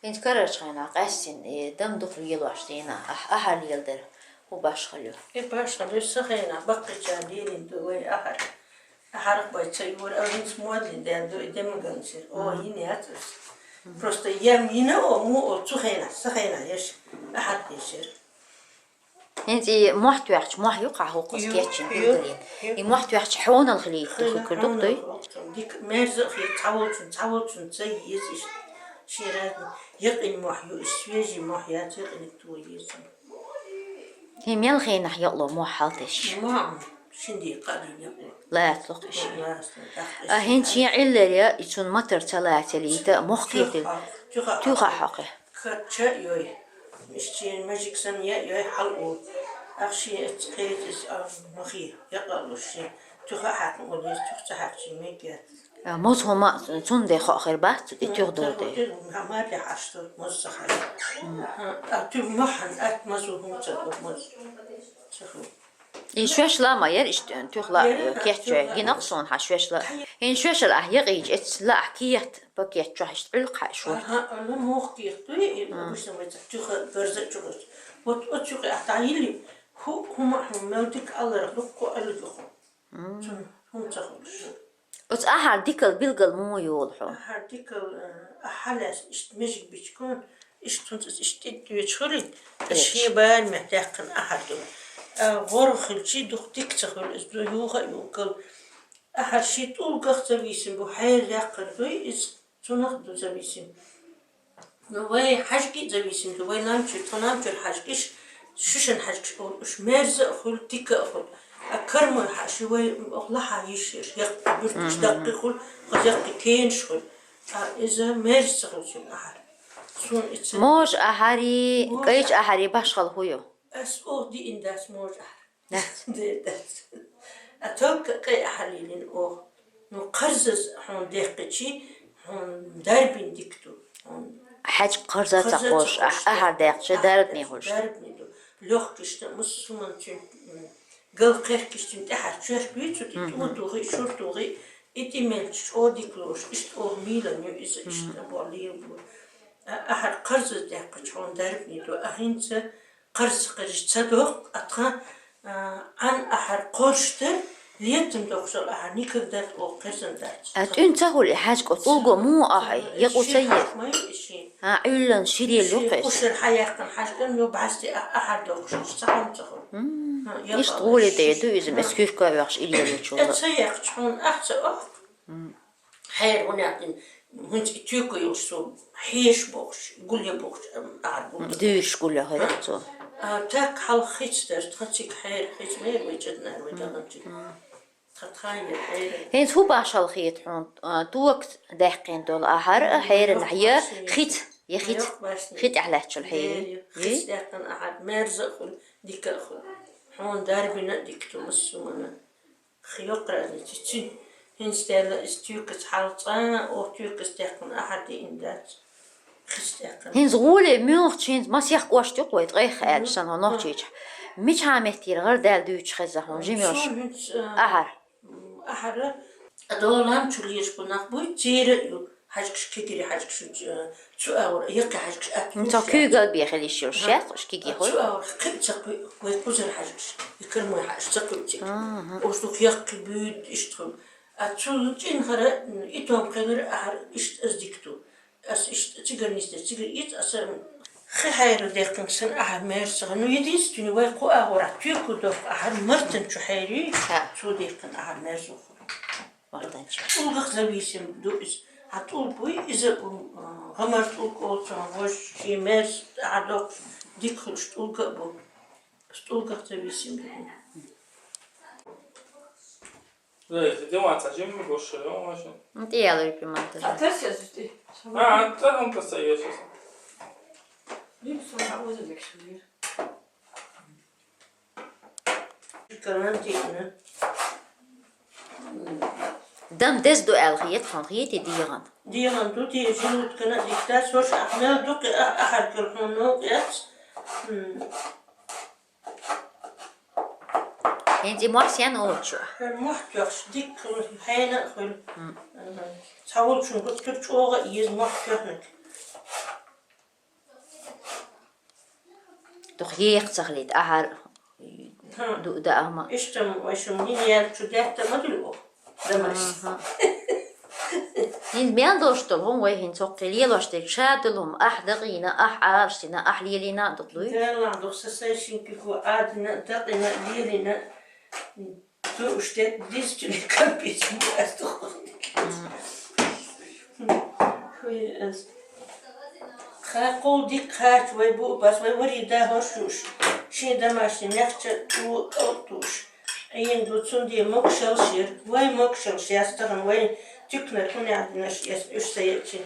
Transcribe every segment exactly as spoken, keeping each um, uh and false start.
ХӀинца карарчу хенахь къаьстина, э, дам дукха лелош дийнахь, ахь-, ахьар леладар хӀун башхалла ю? И башхалла ю, сан хенахь баккхийчара лелийна ду вай ахьар. Ахьарх бай ца юра, а хӀинца модный даьлла ду и демаган сир. О, йина яц ас. Просто я йина, о, мо, о, цу хенахь, сан хенахь еш, ахьар дешира. ХӀинца и мохь тоьхча, мохь ю кху хӀокхуза кечйина билгалйина. И мохь тоьхча хьонал хилийта хир ду-кх дуй? Дика мерза а хир, цхьаволчун, цхьаволчун ца еза иштта. Шен разный якъина мохь ю, и свежий мохь яц, якъиниг тоха еза. ХӀин мел хенахь якъло мохь хьалтеш? Мохь шин декъа а дина якъло. Лацло-кх и шен. Лацло, тӀаккха. А хӀинца шен Ӏиллар я, и цунна матар ца лацалийта, мохь кхетийла. Туьха хьокхи. Кхача а йой. Иштта шен мажик санна я а йой, хьал у. Ах шен эццахь кхетийла, а, мохь, якъа а луш шен. Туьха а хьаькхна уллера, туьха ца хьаькхча мегаш яц. А, моза хӀума цунна де хоа хир бац, и туьха дора де. Ма де хьашт ду, моза ца хьаькхна. А туьха мохь хьан, атта моза хӀума ца ду, моза. Ца ху. И шоьш ла ма яра иштта, туьха ла, э, кечйой, гина-кх суна хьан шоьш ла. ХӀинца шоьш ла ахь якъийча, эццахь ла ахь кехат, пакет чохь иштта Ӏуьллу-кх хьан и шо. Аха, ала мох кехат дуй, и обычно вай цхьа туьха гарза а чу гӀуш. Вот оцу юкъе ахь дӀайиллий, хӀу-, хӀума а хьуна мел дика аларх дуккха а аллиг хьуна. Цунна хӀума ца хуьлуш. Оцу ахьар дикал билгал муха йолу хьо? Ахьар дикал, э, ахьа лаьцна иштта межиг бичкон, иштта цунца иза иштта тӀе доьчу хуьлий, иза шен барамехь даьккхина ахьар ду. А, гӀоргӀа хилчий дукха дика ца хуьлу, иза ду юха а юккал. Ахьар шен тӀулгах зависим бу, хьеран яккхар дуй, иза цунах ду зависим. Ну, вай хьаьжкӀий зависим ду, вай лам чуьра, тхан лам чуьра хьаьжкӀиш, шишан хьаьжкӀиш олу, уьш мерза а хуьлу, дика а хуьлу. А кармой хьаьжкӀий вай лахьа йиш ерш, яккхий буьрташ даккхий хуьлу, хаза яккхий кенаш хуьлу. А иза мерза ца хуьлу цуьнан ахьар. Суна и ца... Можа ахьарий, можа кӀайчу ахьарий башхалла хӀун ю? Ас оха диъна дац можа ахьар. Дац. Де, дац. А только кӀай ахьар лелийна оха. Ну, кхарзаза хьуна дехкичи, хьуна дарбина дика ду. Хьуна хьаьжкӀа кхарза ца кхозуш, ахьар дехча, дарбане хуьлуш. Дарбане ду. Лёгкишна, массо хӀуманна цуьнан, м, гал кхеркишна тӀаьхьа чоьрк вуьйцу, и тӀу тухий, шур тухий, и тӀе мелча чӀогӀа дика лоруш, иштта оха мийлан ю иза, иштта бо лела бу. А, ахьар кхарзаза дехкича хьуна дарбане ду, а хӀинца кхарза кхерча ца доккху, а тхан, а, Ӏан ахьар кхоршта, летом доккхуш долу ахьар никогда оха кхерзан дац. А тӀуьн ца хуьлу и хьаьжкӀа, тӀулго муха ахьа, я къу ца еза? А, Ӏуьллан ширел ю кхуьнан. Кхушар хьаяьккхина хьаьжкӀан ю бӀаьсте а-, ахьар доккхуш, ца хьуна ца хуьлу. Иштта гӀоле де ду иза, эс куьрка а вехаш, ирелачул. Ца яьккхича хьуна ахь ца охку. Хьера хӀун яхтина, хӀинца и туька йолуш цо хьеша бохуш, гулъя бохуш, ам, ахьар гулъя. Дуьйраш гулъя хӀара цо. А, так хьалха хица дара, тхан цига хьера хица мера вай чаднар вай даханчи. Тхан тхан яра хьера. ХӀинца хӀун башхалла хета хьуна, а, тока даьккхина долу ахьар а, хьеранахь я хица, я хица, хи тӀехь лаьттачул хьера. Хица даьккхина ахьар, мерза а хуьлу, дика а хуьлу. Хьуна дарбина а дика ду, массо хӀуманна. Хи йоккха разница ю цуьнан. ХӀинца даьлла иза туькаца хьал цкъа а, оха туькаца даьккхина ахьар диъна дац. Хица даьккхина. ХӀинца гӀоле муьлххачу хӀинца масех кӀошт ю-кх вай ткъех аьлча санна, хӀокху Нохчийчохь. Мичхьа меттера гӀар даьлла дуьйцуш хезна хьуна жима йолуш? Суна хӀинца, а, ахьар. Ахьар, а, долам чу леш бу нах буй, церан а ю. ХьаьжкӀаш кегире хьаьжкӀаш, э, цу агӀор, яккхий хьаьжкӀаш атта. Ну, цо куьйгалла бен хила йиш йолуш яц, уьш кегий хуьлу. Цу агӀор кхин а ца кхуьу, вай кхузара хьаьжкӀаш, и кармой хьаьжкӀаш ца кхуьу цига. Оцу дукха яккхий буьйда иштта хуьлу. А цу чӀин хӀара, м, и том кхелира ахьар иштта аз дика ду. Ас иштта цигара нисдира, цигара ийца аса хи хьера даьккхина сан ахьар мерза ца хуьлу. Ну, единственный, вай кху агӀорахь туька доккху ахьар мартан чу хьерий, цо даьккхина ахьар мерза хуьлу. Мартан чу. ТӀулгах зависим ду иза. Хьан тӀулг буй иза, м, а, гӀамар тӀулг олу цунах, вож шен мерза ахьар доккхуш, дика хуьлуш тӀулг а бу. Иза тӀулгах зависим ду. Да, если ты мать, зачем мне больше, я вообще? Ну, ты я люблю мать. А ты сейчас ты? А, а ты там просто её сейчас. Либо сама возьмёшь, что ли? Дам деза ду аьлла хета хьуна, хетий дегӀан? ДегӀан ду, те желудкана а дика дац, хӀорш ахь мел дукха а-, ахьар кара хьуна новкъа яц. М. ХӀинца и мохь сен оцу чу? ХӀара мохь тоьхча дика хуьлу, хьенан а хуьлу. М. Цхьаволчун гуттар чӀогӀа а еза мохь тоьхнарг. Дукха еха ца хилийта ахьар. ХӀа. Ду-, да, ама. Иштта ма, вай шуна хӀинца яьлча даьтта ма дуьллу. Дамаш. Аха. ХӀинца мел долуш долу хӀума вай хӀинца хӀокху лелош дерг ша долу хӀума, ахь дакъийна, ахь Ӏалашдина, ахь лелийна а дукха дуй? Далла дукха сан шин куьйго Ӏадина, дакъина, лелийна. Дуьйш де дезачун капец ас духу. Хуй ас. Хьан кхул дика кхача вай бу, бас вай вари да хӀорш юуш. Шен домашний мехча у кӀалтуш. Ӏийна ду цунде могушалла шера. Вай могушалла шера стагана вай туькнар хӀунда яздинарш эс уьш ца ечи.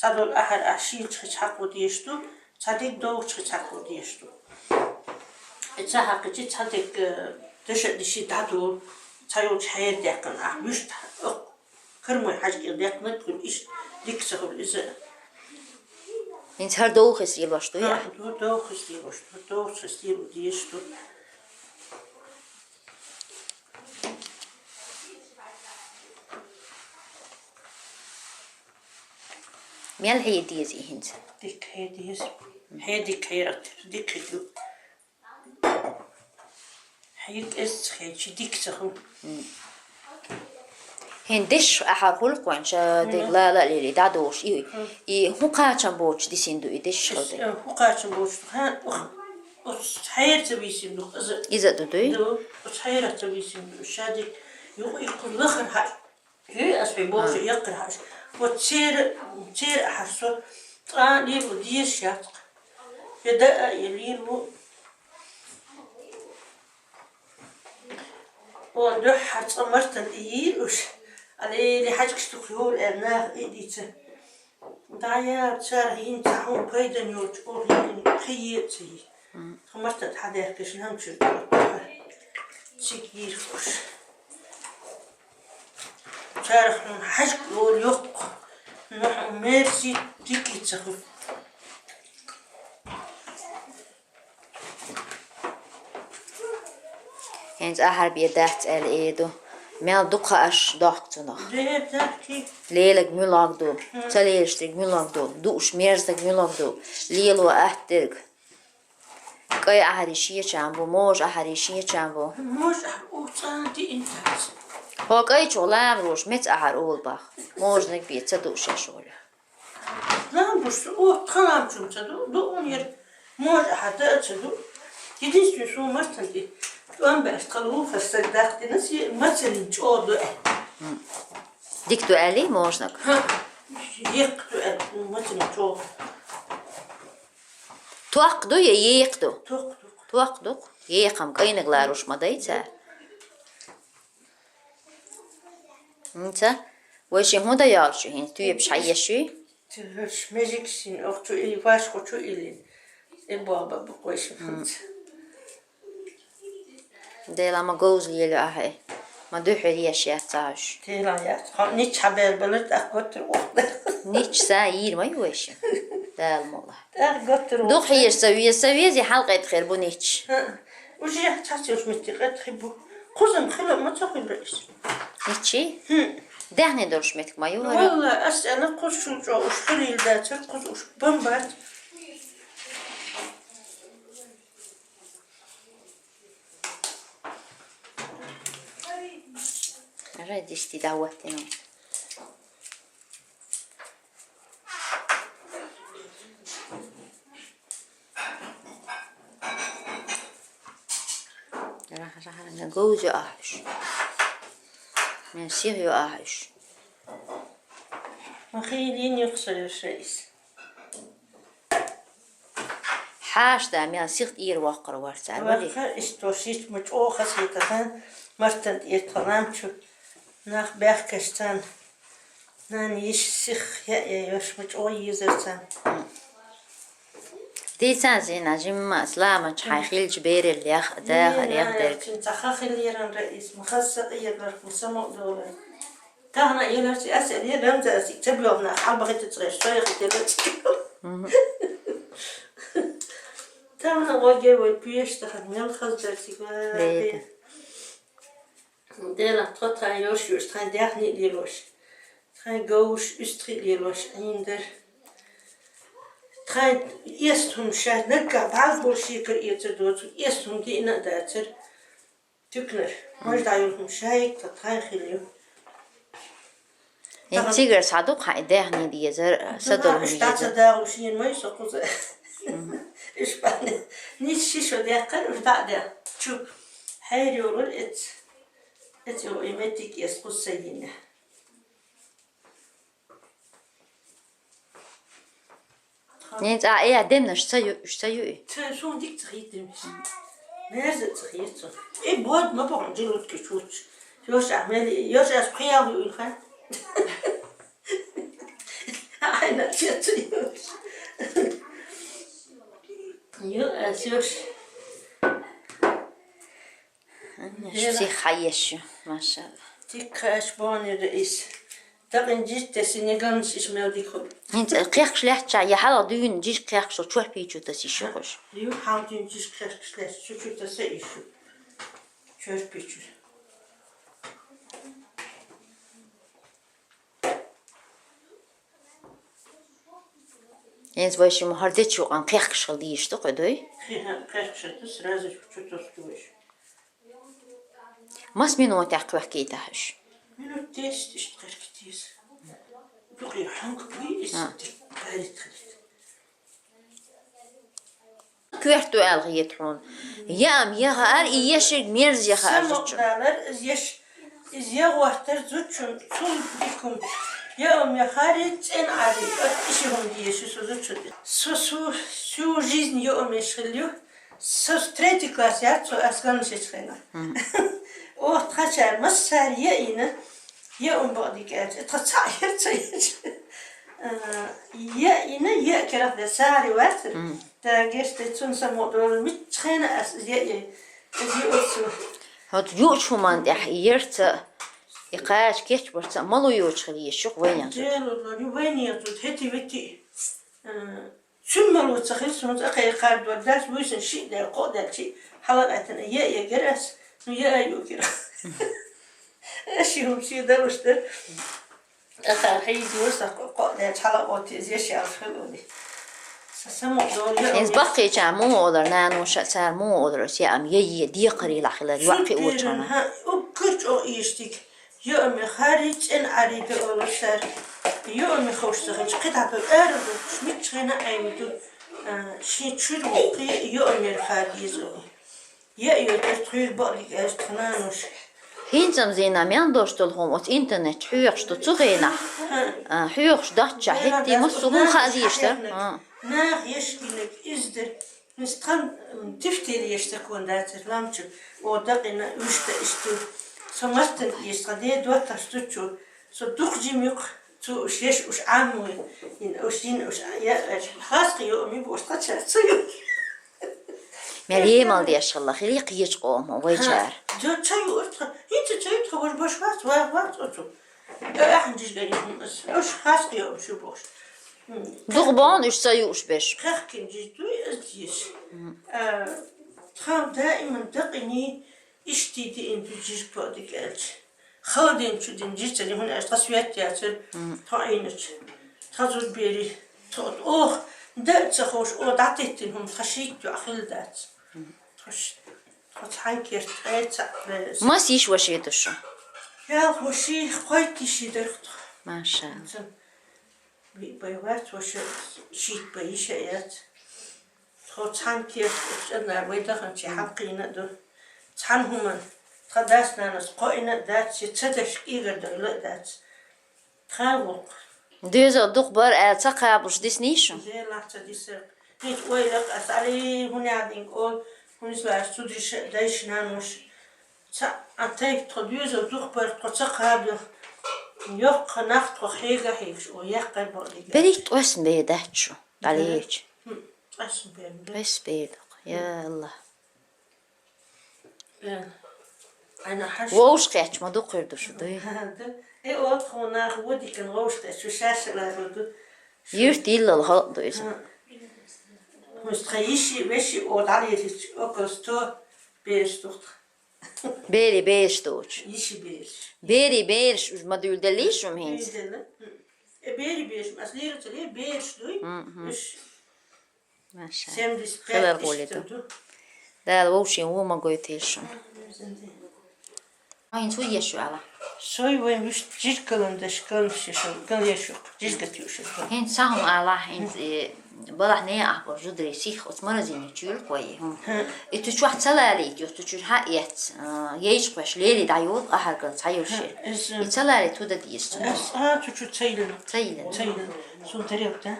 Цхьадолу ахьар ахь шийчахьа хьакхо дезаш ду, цхьадерг довхачахьа хьакхо дезаш ду. И ца хьакхичи цхьадерг, э, дешан деши дӀадолу, цхьа йолчу хьера даьккхина ахь вуьшта, ох, кармой хьаьжкӀе даьккхинарг хуьлу, иштта дика ца хуьлу иза. ХӀинца хӀара довхийс лелош дуй ахь? Ду, довхийс лелош ду, довхийс лело дезаш ду. Мел хье деза и хӀинца? Дика хье деза. Хье дика хьерат, дика хье ду. Хье кӀезза хьечи дика ца ху. ХӀин деш ахьар хуьлу кхуьнан, ша дерг лала а лели, дӀадолуш. И, и хӀун кхачам боцуш дисина ду и деш хьо дерг? Э, хӀун кхачам боцуш ду? Хан, ух, ух, хьера ца висина ду, иза. Иза а ду дуй? Ду, ух, хьера ца висина ду. Ша дерг юха и кху лахара хьаъ. Хье, ас вай боху яккхар хьаш. Вот цера, цера ахьар со, цкъа а лийр ву дезаш яц-кх. Я даа, я лийр ву. О, дуьххьара цкъа мартан тӀе йийр уьш. Алели хьаьжкӀаш туху йолу аьлла, наха и дийца. Да, я, цара хӀинца хьуна пайдан йолчу, о, хӀинца кхин е ца йий. Тхан мартан тӀе хьадаьхкаш, нам чуьра тӀе оттахьара. Цига йийр уьш. Царах хьуна хьаьжкӀа лору йоккха, ну, хьуна мерси дика ца хуьлу. ХӀинца ахьар бен дац аьлла эр ду. Мел дукха аш дохку цунах. Дер дахкий. Лелаг муьлхаг ду, ца лелаш дерг муьлхаг ду, дууш мерзаг муьлхаг ду, лело аттерг. КӀай ахьарий шечам бу, можа ахьарий шечам бу. Можа ахьар у цӀан диъна дац. Хьо кӀайчух лам рош меца ахьар олу бах. Можнаг бе ца ду шаьш олу. Лам буш у тхан лам чум ца ду, ду ун яр. Можа ахьар да а ца ду. Единственное, шу мартан тӀе. ТӀом баьш тхан луфас саг дахтина си мацалин чӀо ду. Дик ду аьлли, можнаг? Ха. Екх ду аьлли, мацалин чӀо. Ток ду я екх ду? Ток ду. Ток ду. Екхам кӀайнаг ларуш ма дай цара. ХӀинца? Вай ши хӀун дан йолуш ю хӀинца? Туьйпаш хьаеш ю? Межиг шин охчу и вашхочу илин. И боба бу кой ши хӀинца. Дела ма говза лело ахье. Ма дуьхьал еш яц цхьа уьш. Тела яц. Хьо нич хьабер балар тӀаккха готтар ухта. Нич са йийр ма ю вайша. Дала мола. ТӀаккха готтар ухта. Дукха еш ца веза, ца веза, хьалкъайта хир бу нич. Уже цхьаца йолуш метте къайта хир бу. Кхузам хила ма ца хуьлура иза. Ничи? ХӀм. Даьхни долуш метка ма ю хӀара. Валла, ас аьлла, кхуз шул чӀо уш хилийла дацар, кхуз уш бан бац. Ара дисти даваттина. Раха, раха, говза ахьуш. Мен сих ю ахьуш. Ма хилин юхсар ю шайс. Хьаша да, мел сих тӀера воккхур вара цара, вари? Воккхур, иштта шийтта ма чӀогӀа хазахетархьама, мартан тӀера тхан ламчу, нах баьхкаш царна, нана йиш сих яа йош ма чӀогӀа езар царна. Дийцан зина, жимма ас ламанча хьайн хилча бераллех, дахар, яхдерг. Цхьа ха хилеран раис, ма хаза сакъерарх, ма самукъадолар. Тахана еларчи аса ле рамза аса чабёвна албагъита цреш соя хитела. Мгм. Тахана гоге вай пиеш тахана мел хаздар сига. Беда. Дела тхо тхан ёш ёш тхан дяхни лилош. Тхан гоуш устхи лилош индер. Тхан ес хум ша нагга бал бул шикр ецер доцу ес хум дина дацер. Тюкнер. Мож даюл хум шайк та тхан хилю. Ин цигар саду хай дяхни диезер садол хум Штаца диезер. Да ушин мой сокуза. Ишпане. Нис шишо дякар уж да дя. Чук. Хайр ёлур эц. Эц ё иметик ес кусса йине. Нин ца э демнаш ца ю, ца ю. Ца сун дик ца хитимиш. Мерзе ца хитсу. Э бод ма бон жилут ки чуч. Ёш а мели, ёш а спхиял ю илха. Айна чец ёш. Ю а ёш. Аннеш Дела. Психаешу, машалла. Тикхаш бонир ис. Дагъин життеси неганш иш мелдик ху. Хинц кехш лехча, я хала дюн жиш кехш чур пичу тас ишу хуш. Ю хал дюн жиш кехш лех чу чу тас ишу. Чур пичу. Энз вайшим гьардечу къан кехкшал дийишту къедой. Кехкшату сразу чу тостуш. Мас минут ахвахкитахш. Минут десять ишт къеркитиз. Дукъи ханк буй ис А. Дик къарит хилит. Куьрту алгъ етхьун. Ям яхар и ешиг мерз яхар Саму зучун. Далар из еш, из ягъвартар зучун цул бикум. Ям яхари цен ари, от ишигум диеши су зучун. Су, су, всю жизнь ям ешхилю. Су третий класс яцу асган шечхена. Мгм. О, тхачар массар я ина, я ум бадик эт. Тха ца я ца я. Э, я ина, я керах де сари ватер. Мгм. Та геште цун самодор мичхена ас я я. Зи усу. Хот юч хуман дях ерца. И каш кеч борца малу юч хали шух вайнян. Дело, ну вайнян тут хети вити. Э, Цуьммал ву ца хир сунца акхайкхар дур дас вуйсан шиъ дер, кхоъ дер чи, хьалар атана, я, я гер ас, ну, я, аю гер. Эши хум ши дар уштар. Ахар хьиз вур са кхоъ, кхоъ дер, хьала оти, зе ши алф хил ули. Са саму дор, я Из ули. Бакъи ча му олар, нану ша цар му олар, се ам, я, я, ди къари лахилар, вакъи Сутирин, учана. Ха, у курч о иштик. Йоми хари цӀен Ӏарида олусар. Йоми ховш захилчи хъитӀа эр шмичхина гӀемду, а, ши чуьр вукхи йоми хари зу. Я йотар тхуьр бакъдик эр тхнануш. ХӀинцам зина мян доштул хум оц интернет хьоьхуш ду цу хенахь. А, хьоьхуш дачча хӀетти муссугун хазийш дар. А. Нах ешкинек издир. Мис тхан, м, тифтели еш закон дацар ламчу, о дакъина уьшта исту. Со мастан еш тха де дуатташ тучу. Со дух жимюк, цу уж еш уж амму. Ин уж ин уж я, э, хаск ё ми бош тха ча цу ё. Мер емал деш хала, хили киеч къома, вай Ха, чар. Жо ча ю тха, хин ча ю тха ваш баш вас, ва, ва, цу, цу. Э, ахн жиж гани хумас. Уж хаск ё шу бош. М. Дух бон уж ца ю уж беш. Хахкин жиж дуй аз жиж. М. Э, тхам даиман дакъини Ишти диъин ду жиж кодик элч. Халдин чудин жиж цали хун аш тха свет яцер. Мгм. Тха инуч. Тха зуд бери. Тха ох. Да ца хош о датеттин хун тха шит ю ахил дац. Мгм. Тха ш-, тха цхьан керт, э, ца, э, Мас иш ваши душу? Ял ваши, хойти ши дерхт. Машалла. Ца. Ви бай вац ваши, шит бай иша яц. Тхо цхьан кехат чӀанар вай даханчи хьалкхийна ду. Цхьан хӀуман тха дас-нанас кхоина дац, ши ца деш кӀийгар дойла дац. Тха вукх. Деза дукх бар а ца кхабуш дисни шу? Зелах ца дисар. Хит ойла къас али хӀунян дин кӀол, хӀунис лаш цудри ш-, дайш нануш. Ца а тайп тхо деза дукх бар тхо ца кхабил. Йоккха нах тхо хьега хьегаш, о, яхкай бо дига. Берит тӀос бе дачу. Далеч. Хм, ас бен. Бес бедок. Я Аллах. Бен. Айна хьаш. Вовш кхетч ма ду кхир ду шу, дуй? Да. Э, от хо нах водикан вовш кхетч, шу шаш ла ду. Юрт иллал халкъ ду иза. Муст ха йиши, веши, о, дали йиш, о, косто, беш тухт. Бери беш туч. Йиши беш. Бери беш, уж ма дуй делиш, ум хинц. Дуй дела. Э, бери беш, ас лиру цали беш дуй. Мгм. Уж Маша. Семьдесят пять Хилар тысяч гулиду. Ду. Дала вовшин ву ма гойтиш. Айн цу еш ала. Сой вай виш жиркалан даш кан шешал, кан ешук, жиргат юшук. Хин сахум ала, хин, э, балах не ахбо жудри сих, от морозильник чур кой. Хм. Хм. И ту чух цалали, ту чур ха ец, э, ейш кваш лели да юл, ахар гал цаюши. Хм, эс, И цалали туда дис. Эс, а, ту чур цайлин. Цайлин. Цайлин. Сун тарелка, да?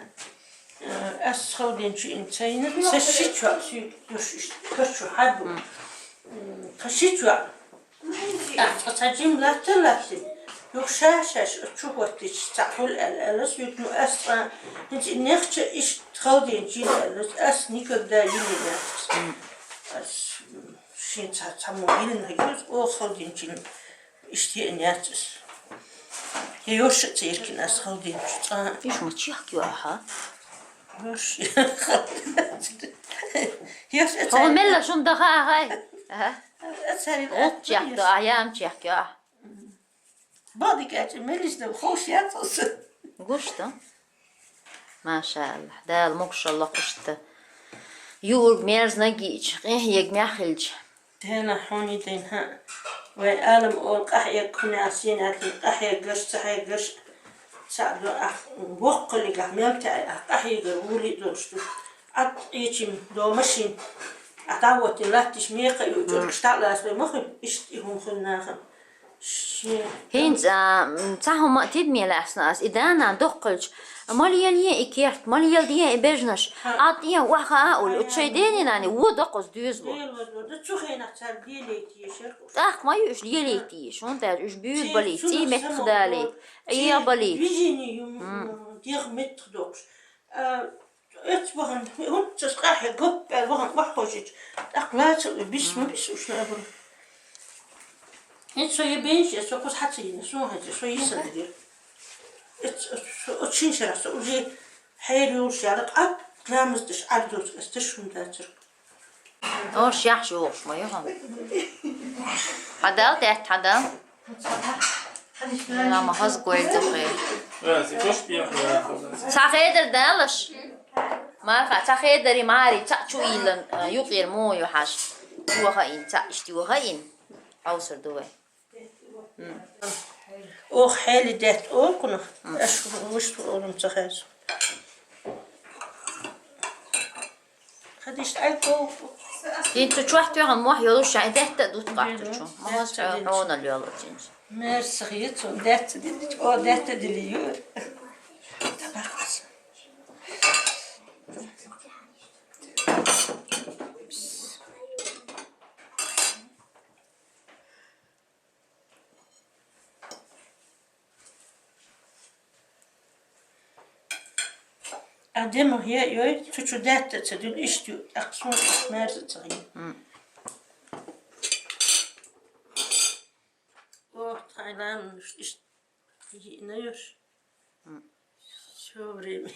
Э, ас халден чи ин цайна, са шичва, су, душ, качу, хабу. М. М, кашичва. Ах, ца, ца жим латта латти. Юх ша, ша, ш-, чу хватти, ца хул эл, эл, ас юк, ну, ас, а, хинч нехча иш халден чи эл, ас, ас никогда не ел. М. Ас, м, шин ца, ца му ел на юз, о, халден чи. Ишти няцис. Я ёш церкин ас халдин чуца. Иш ма чих кю аха. Ёш. Ёш эцай. Хо мелла шум даха ахай. Аха. Эцай. От чих кю, аям чих кю. Бадик эцай мелис да хош яцис. Гушта. Машалла. Дал мукшалла кушта. Юрг мерзна гич. Къех ег мяхилч. Тена хьуни ден хьа. Вай алам ол къахьег куни асин атли къахьег гаш, цахьег гаш. Саду ах воккали гах мелта ах къахьег гар вули дошту. Ат ичим домашин. Атавоти латтиш меха ю чурк шталас вай мохи ишт ихун хуннаха. Ши. Хинц, а, м, цахума тидмеласна ас. Идана доккалч. Мал ел е и керт, мал ел дие и бежнаш. Ха. Ат е ваха аул, учай дени нани, во доккос дюз во. Дел во, во, да цухена цар гелейти шер. Так, маю уж гелейти, шон да уж бюр бали, ци мекх дали. Ия бали. Движение юм, м, дер метр докш. А, Эц вахан, хӀунццас къахье гоппел вахан ваххожич. Тахлаца бисма бис ушнабур. Эц со ебенш, эц со кус хацина, сун хаци, со исан дир. Эц, эц, со очин шарах, со уже хер юл шарах, ат, грамыз дыш, ат дус, эц дыш хун дацыр. Ош яхшы ош, ма, яхан. Хадал, тәт, хадал. Ма хаз гойдухи. Сахедер далаш. Маха, сахедери мари, ца чу илан, юкъер мо ю хаш. Юха ин, ца ишти юха ин. Аусар дувай. Ох, хели дет окуна. Аш вуш орум цахаз. Хадиш ай кол. Ин ту чух тюган мох ёлу шай дет да дут кар ту чу. Мамас хона лёлу чинч. Мерсихи цун дет дилич, о дет дилиюр. Табакас. Адема хе йой, цу чу датта ца дун иштю, ахсун мерза ца хи. Ох, Таиланд, иш, иш, иш, Всё время.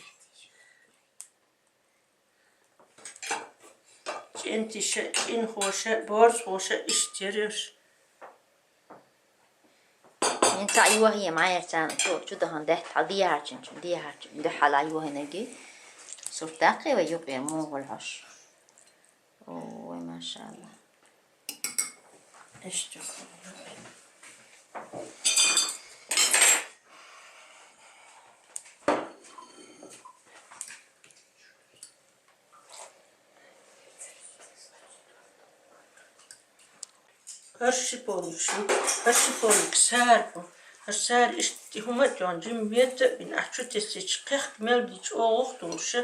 Чин тиша, чин хоша, борс хоша, иш тереш. Ин ца юахи майер цан, чу, чу дахан дехт, хал дияхарчин, чу дияхарчин, дехала юахи наги. Суртакъи ва юкъи мугъул хош. Ой, машалла. Ишту. Гьар шиповник шу, гьар шиповник сар бу. Гьар сар ишти гьума тён, жим ветта бин, ахчу тесич, къехк мел дич, огъух дулша,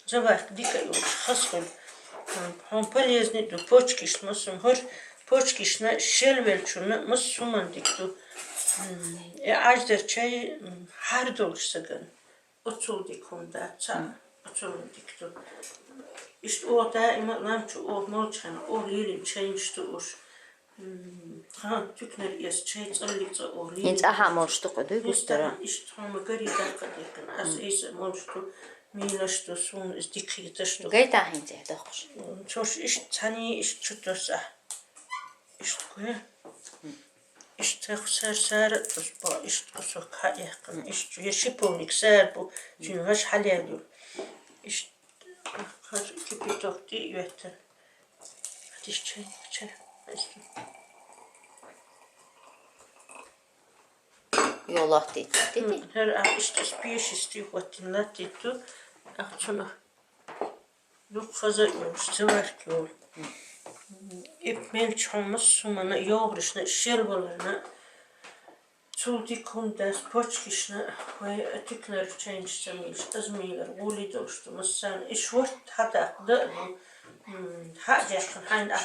жаварк дика юлш, хас хул. Хьон полезный ду, почкиш масум гьар, почкишна шелвел чуна масуман дик ду. Э, аждар чай, гьар долш саган. Оцул дик хьун дац, ца, оцул дик ду. Ишт о даима ламчу о молчана, о лилим чайнчту уш. М, тхан туькнар эс чай цӀаллиг цӀа оли. ХӀинца ахьа молуш ду-кх, дуй гуш дара? Иштта хьо ма гари даккха деккан. Ас эйса молуш ду, мийлаш ду, сун из дикхигдаш ду. Гайта хӀинца дохуш. Чош иштта цани иштта чу тос а. Иштта гуя. Иштта хусар сара тос ба, иштта кусок ха яхкан. Иштта я шиповник сар бу, чун гаш хьалел ю. Иштта хаш кипяток ти йоттан. Хатиш чай, чай. Иштта. Йо латтит. Тити. Хэр а иштта спеши сти хваттин латтиту. Ах чуна. Ну хаза юш цеварки. Ип мел чхомас сумана йогришна шервалана. Цул дикум дас почкишна вай атиклар ченч самиш азмилар гули дошту. Массан иш ворт хатак да. Ха дяххан хайн а.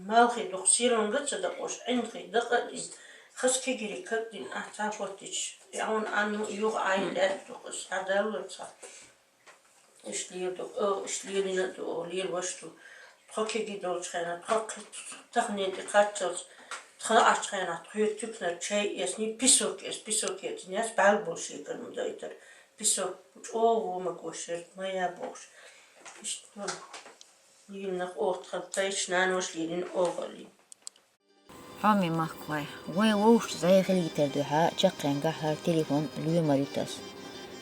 Малхи дух силонга цада кош энхи да кадин. Хас кигири кадин а та хваттич. Яун ану юг ай лят духас хадаллар ца. Иш лир ду, о, иш лирина ду, о, лир вашту. Тхо кеги долчхайна, тхо тахнин ти каччалц. Тха ачхайна, тхо тюкна чай эсни песок эс, песок эс, няс бал больше кану дайтар. Песок, о, во ма кошер, моя богш. Иштва. Лирнах охтхан тайч нанош лирин огалин. Хьоме махкахой, вай вовшашца зӀе хилийтар дуьхьа чаккхенгахь хӀара телефон лоьмар ю тас.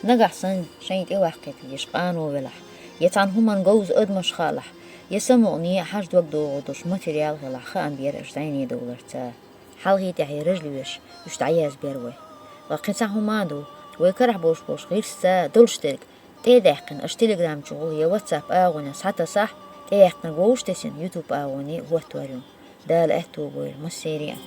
Нагахь санна шайн тӀе ваккхийта деш къано велахь, я цхьана хӀуманна говза адамаш хаалахь, я самукъане хьажа дог догӀу долуш материал хилахь, хаам бера аша зӀене довларца. Хьалхе тӀаьхье ража лоьш, уьш дӀаязбер вай. Ва кхин цхьа хӀума а ду, вай карахь болуш болуш гӀирсца долуш дерг, тӀе а даьккхина, аша Telegram чу гӀула я WhatsApp агӀонехь схьатасахь, тӀеяьккхинарг вовшах тесина YouTube агӀоне хӀоттор ю. Дала аьтто бойла массеран а.